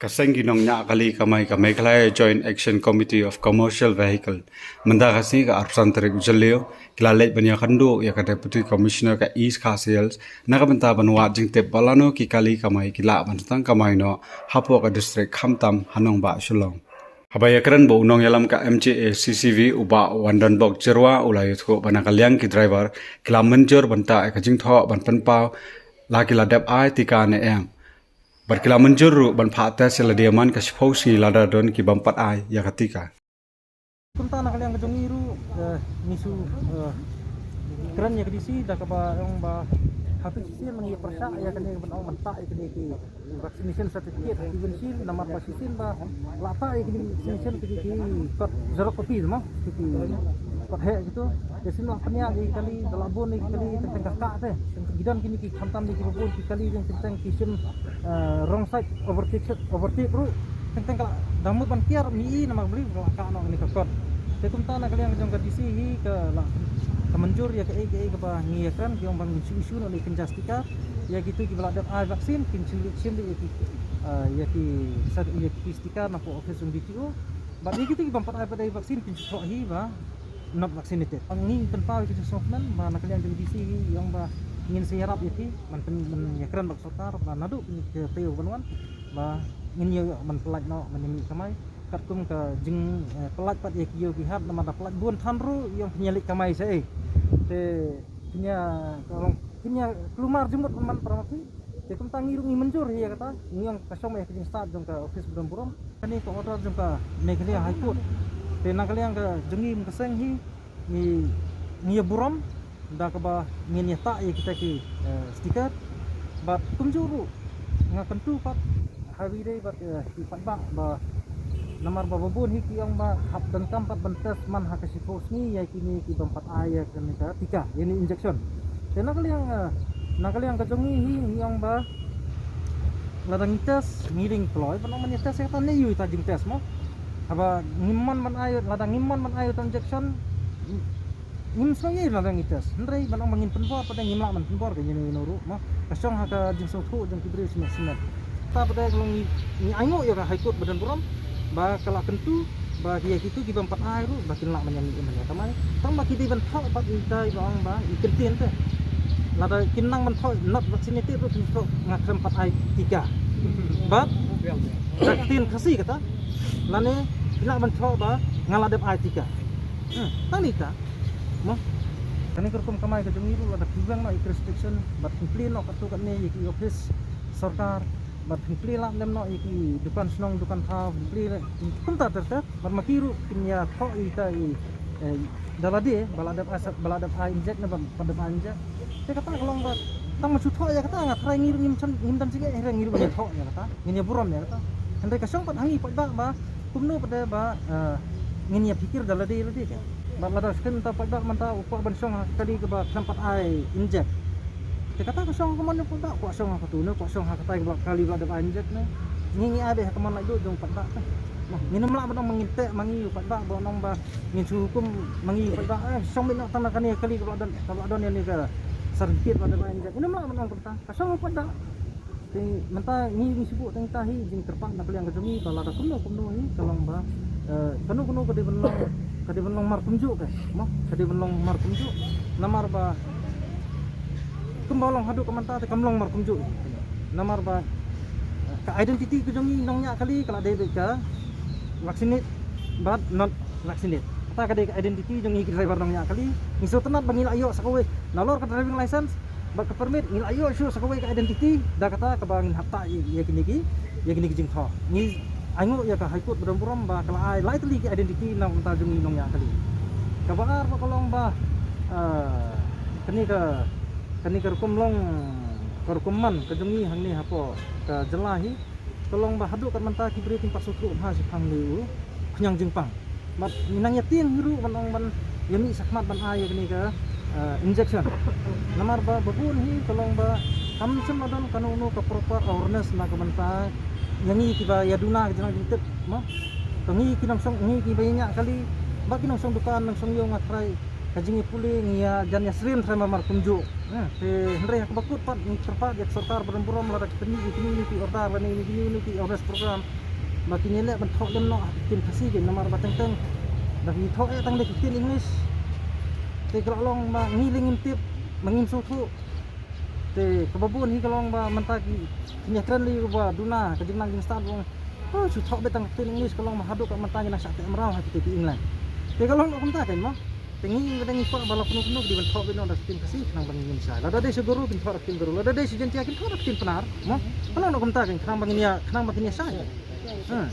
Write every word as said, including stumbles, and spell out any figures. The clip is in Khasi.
Ka seng ki nongñiah kali kamai ka Meghalaya Joint Action Committee of Commercial Vehicle mynta ka sngi ka arphew san tarik u Jylliew ki la leit ban ïakynduh ïa ka Deputy Commissioner ka East Khasi Hills na ka bynta ban wad jingtip ba lano ki kali kamai ki lah ban tang kamai noh hapoh ka district khamtam ha nongbah Shillong. Haba ïakren bad u nongïalam ka M J A C C V u Bah Wandonbok Jyrwa u la ïathuh ba na ka liang ki driver ki la mynjur ban tah ïa ka jingthoh ban pynpaw la ki la dep ai tika ne em. Bad ki la mynjur ruh ban phah test ïa lade man ka shiphew sngi lada don ki bym pat ai ïa ka tika. Kumta na ka liang ka jong ngi ruh, eh, ngi shu, eh, kren ïa ka D C da kaba ong ba hato shisien ngi ïa pyrshah ïa kane ban ong ban tah ïa kane ki vaccination certificate ha ki windshield namar ba shisien ba la tah ïa kine ki vaccination ki, ki kot xerox copy mo, ki, ki kot heh gitu. Te shisien la pynïaid ïa ki kali, da la bun ïa ki kali teng teng ka kah te. Ki don kine ki khamtam ïa kiba bun ki kali jong teng teng ki shim, eh, wrong side overtake, overtake ruh. Teng teng ka la da mut ban kiar mi i namar ba la kah noh kane ka kot. Te kumta na ka liang jong ka D C hi ka la ka mynjur ïa kaei kaei kaba ngi ïakren ki ong ba ngin shu issue noh ïa ki kynja sticker ïa kito kiba la dep ai vaccine kin shu leit shim ïa ki, eh, ïa ki sat ïa ki sticker na ka office jong D T O. Bad ïa kito ki bym pat ai pat ai vaccine kin shu thoh hi ba not vaccinated. Ngi pynpaw ïa ki jingsngewkmen ba na ka liang jong D C hi ong ba ngin sa ïarap ïa ki ban pyn ban ïakren bad sorkar ba naduh kine ki taïew ban wan ba ngin ïa ban pyllait noh ban ïa mih kamai. Katkum ka jing, eh, pyllait pat ïa ki ïew ki hat namar da pyllait bun than ruh ïa ong phin ïa leit kamai sa ei. Te phin ïa ka long phin ïa kulmar jingmut man para ma phi. Te kumta ngi ruh ngi mynjur hi ïa kata ngi ong ka shong ïa ka jingstad jong ka office ba don burom. Kane ka order jong ka Meghalaya High Court. Te na ka liang ka jong ngi ka seng hi ngi ngi ïa burom da kaba ngin ïa tah ïa kita ki, eh, sticker. Bad kumjuh ruh nga kyntu pat ha wire bad, eh, ki paidbah ba namar ba ba bun hi ki ong ba hap donkam pat ban test man ha ka shiphew sngi ïa kine ki bym pat ai ïa kane ka tika ïa ni injection. Te na ka liang, eh, na ka liang ka jong ngi hi ngi ong ba lada ngi test ngi ring kloi ban ong ban ïa test ïa kata ne ïa uta jingtest mo. Haba ngim mon ban ai lada ngim mon ban ai uta injection ngim sngewthuh ïa lada ngi test. Hynrei ban ong ba ngin pynbor pat ngim lah ban pynbor ka ïa no ïa no ruh mo. Ka shong ha ka jingsngewthuh jong ki briew shimet shimet. Ta pat ka long ngi ngi ainguh ïa ka High Court ba don burom ba ka la kyntu ba ki ïa kitu ki bym pat ai ruh ba kin lah ban ïa mih ban ïa kamai. Tang ba ki dei ban thoh pat ïa ka ba ong ba i kyntien te. Lada kin nang ban thoh not vaccinated ruh kin thoh nga khlem pat ai tika. Bad da ktien Khasi kata lane ki lah ban thoh ba nga la dep ai tika. Hmm, tang ita. Mo. Kane ka rukom kamai ka jong ngi ruh lada phi weng noh ïa ki restriction bad phi plie noh katto katne ïa ki office sorkar bad phi plie lad lem noh ïa ki dukan shnong dukan thaw phi plie kumta ter ter bad ma ki ruh kin ïa thoh ïa ita i, eh, da lade ba la dep ai ba la dep ai inject ne ba dep ai inject. Te kata ka long ba tang ma shu thoh ïa kata nga tharai ngi ruh ngim don jingeh hynrei ngi ruh ngin ïa thoh ïa kata ngin ïa burom ïa kata. Hynrei ka shong pat ha ngi paidbah ba kumno pat ba, eh, ngin ïa phikir da lade lade ka. Bad lada skhem ta paidbah mynta u kwah ban shong ha kali kaba khlem pat ai inject. Te kata ka shong ka mon u paidbah kwah shong ha katu ne kwah shong ha kata kaba kali ba la dep ai inject ne. Ngi ngi ai beit ha ka mon laitluid jong paidbah te. Ngin ym lah ban ong ma ngin teh ma ngi u paidbah ban ong ba ngin shu hukum ma ngi u paidbah, eh, shong beit noh tang na kane kali kaba la don kaba la don ïa ne ka certificate ba la dep ai inject. Ngin ym lah ban ong kumta. Ka shong u paidbah. Te mynta ngi ngi shu buh tang ita hi jingkyrpad na ka liang ka jong ngi ba lada kumno kumno hi ka long ba, eh, kano kano ka dei ban long ka dei ban long mar kumjuh ka mo ka dei ban long mar kumjuh. Namar ba kumba long haduh ka mynta te kam long mar kumjuh. Namar ba, eh, ka identity ka jong ngi nongñiah kali ka la dei beit ka vaccinate bad not vaccinate. Kata ka dei ka identity jong ngi ki driver nongñiah kali. Ngi sngewtynnat ba ngi la ïoh sa kawei nalor ka driving license bad ka permit ngi la ïoh shuh sa kawei ka identity da kata kaba ngin hap tah ïa kine ki ïa kine ki jingthoh. Ngi ainguh ïa ka High Court ba don burom ba ka la ai lai tylli ki identity na ka bynta jong ngi nongñiah kali. Kaba ar ba ka long ba, ah, kane ka kane ka rukom long ka rukom man ka jong ngi hangne hapoh ka jylla hi. Ka long ba haduh kat mynta ki briew kim pat sngewthuh bha shaphang ne u khñiang jingpang. Bad ngi nang ïa tieng hi ruh ban ong ban ïa mih shakhmat ban ai ïa kane ka, eh, injection. Namar ba ba bun hi ka long ba kam shym la don kano kano ka proper awareness na ka bynta ïa ngi kiba ïa duna ka jinglong jingtip mo. Ka ngi ki nongshong ngi kiba ïa ñiah kali ba ki nongshong dukan nongshong ïew nga tharai ka jingïapule ngi ïa jan ïasyriem trai marmar kumjuh. Te hynrei ha kaba kut pat ngi kyrpad ïa ka sorkar ba don burom lada ki pyni ïa kine ki order lane ïa kine ki awareness program ba kin ïaleh ban thoh lem noh ha ka ktien Khasi kein namar ba teng teng ba ki thoh eh tang da ka ktien English. Te ka la long ba ngi lei ngim tip ba ngim sngewthuh. Te kaba bun hi ka long ba mynta ki kin ïakren lei ba duna ka jingnang jingstad ba ong, oh, shu thoh beit tang ka ktien English ka long ba haduh ka mynta ngi nang shah teh mraw ha kita ki England. Te ka long noh kumta kein mo. Te ngi ba dang ngi kwah ba la kumno kumno ki dei ban thoh beit noh da ka ktien Khasi khnang ba ngin shai. Lada dei sha Garo kin thoh da ka ktien Garo, lada dei sha Jaiñtia kin thoh da ka ktien Pnar mo. Ka long noh kumta kein khnang ba ngin ïa, khnang ba kin ïa shai. Hmm.